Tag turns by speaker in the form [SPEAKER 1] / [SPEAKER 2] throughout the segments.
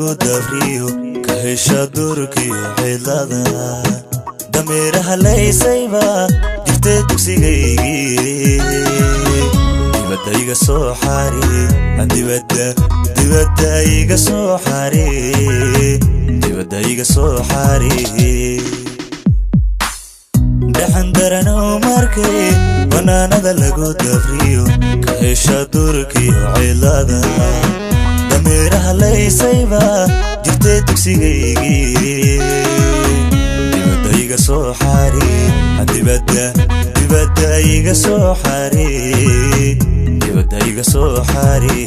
[SPEAKER 1] Lagu dafriyo ka hesha durkiyo xidlada dameeraha laysayba jirtay dugsigaygii. Dibadda iga soo xari, dibadda, dibadda iga soo xari, dibadda iga soo xari. Dhaxan daranow markay banaanada lagu dafriyo ka hesha durkiyo cilada dameeraha laysayba jirtay dugsigaygii. Dibadda iga soo xari, dibadda, dibadda iga soo xari, dibadda iga soo xari.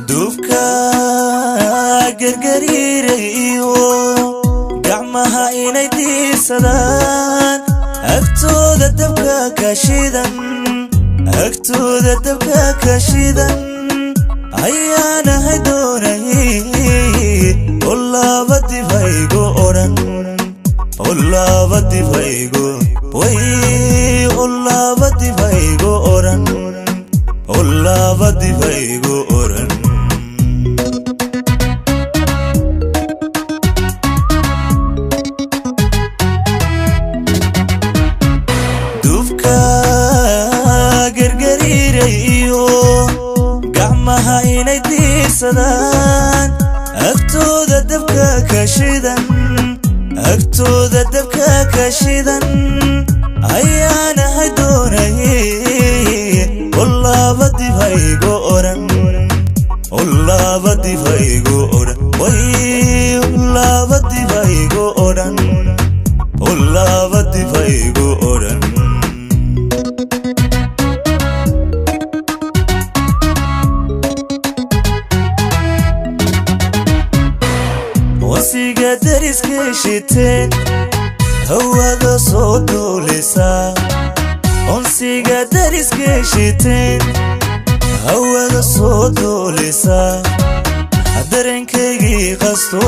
[SPEAKER 1] Duubka gargariirayo gacmaha inay diisadaan agtooda dabka ka shidan, agtooda dabka ka shidan ayaanahay doonay oo laba dib haygu odhan, oo laba dib haygu way, oo laba dib haygu odhan, oo laba dib haygu odhan. Duubka gargariirayo gacmaha inay diirsadaan agtooda dabka ka shidan, agtooda dabka ka shidan ayaanahay doonay oo laba dib haygu odhan, oo laba dib haygu odhan way, oo laba dib haygu odhan, oo laba dib haygu odhan. Wasiga dariska shiteen hawada soo duulisa, onsiga dariska shiteen hawada soo duulisa dareenkaygii qasto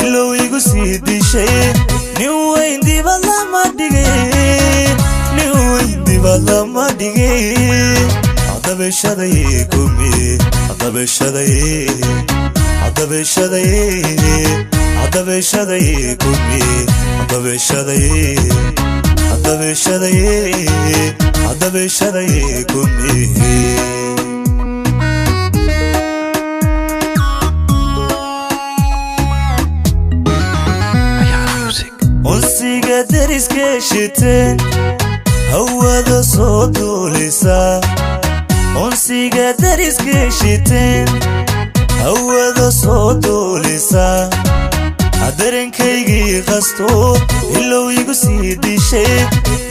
[SPEAKER 1] ilow igu sii dishay. Nin weyn dibad lama dhigay, nin weyn dibad lama dhigay. Dabeshaday kumi, dabeshaday, dabeshaday, dabeshaday kumi, dabeshaday, dabeshaday, dabeshaday kumi. Unsiga dariska shiteen hawada soo duulisa, unsiga dariska shiteen hawada soo duulisa dareenkaygii qasto ilow igu sii dishay.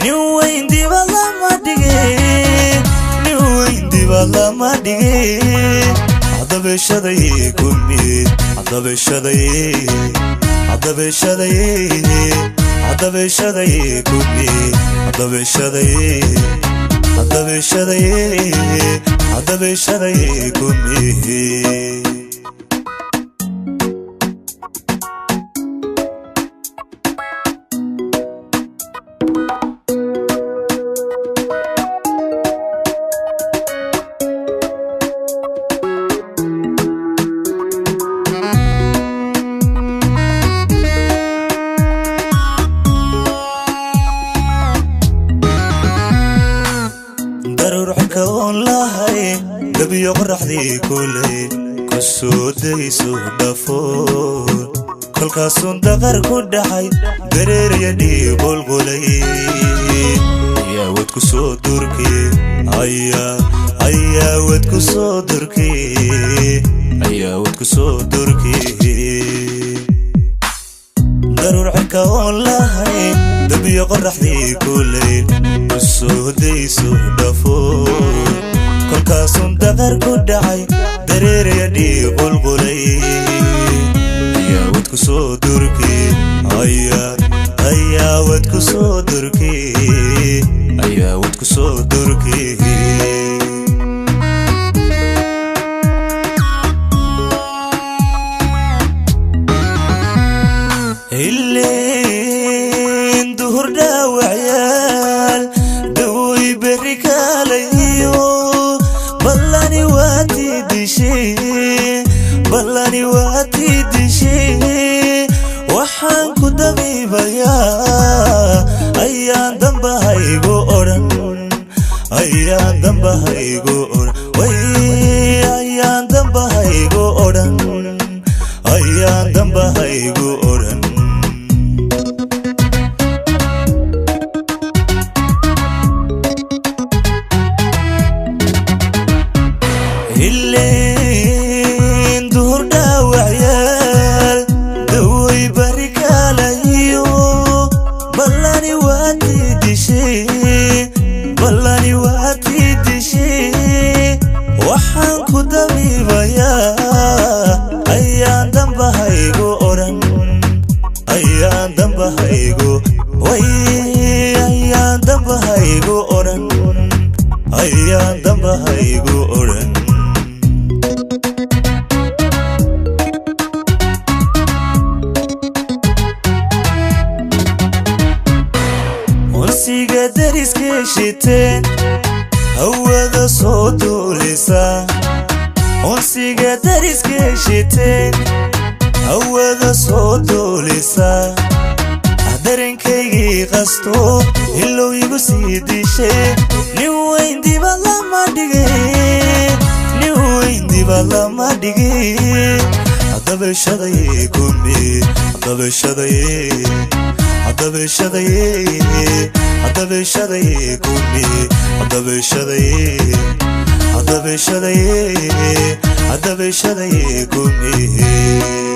[SPEAKER 1] Nin weyn dibad lama dhigay, nin weyn dibad lama dhigay. Dabeshaday kumi, dabeshaday, dabeshaday, dabeshaday kumi, dabeshaday, dabeshaday, dabeshaday kumi. Daruur xunka oon lahay dabiyo qoraxdii kuley ku soo dayso dhafoor kolkaasuun daqar ku dhaxay dareeraya dhiig qulqulay ayaa wad ku soo durki, ayaa, ayaa wad ku soo durki, ayaa wad ku soo durki. Daruur xunka oon lahay dabiyo qoraxdii kuley ku soo dayso dhafoor kolkaasuun daqar ku dhacay dareeraya dhiig qulqulay ayaa wad ku soo durki, ayaa, ayaa wad ku soo durki, ayaa wad ku soo durki. Ilin duhur dhaawacyaal. Berri kaalayo, ballani waatii dishay, ballani waatii dishay. Waxaan ku dabiibayaa ayaan dambahaygu odhan, ayaan dambahaygu odhan, way ayaan dambahaygu odhan, ayaan dambahaygu odhan. Ileen duhur dhaawacyaal, daway bari kaalayo, ballani waatii dishay, ballani waatii dishay. Waxaan ku dabiibayaa ayaan dambahaygu odhan, ayaan dambahaygu, way ayaan dambahaygu odhan, ayaan dambahaygu odhan. Unsiga dariskay shiteen, hawada soo duulisa. Unsiga dariskay shiteen, hawada soo duulisa. Dareenkaygii qasto, ilow igu sii dishay. Nin weyn dibad lama dhigay, nin weyn dibad lama dhigay. Dabashaday kumi, dabashaday, dabashaday, dabashaday kumi, dabashaday, dabashaday, dabashaday kumi.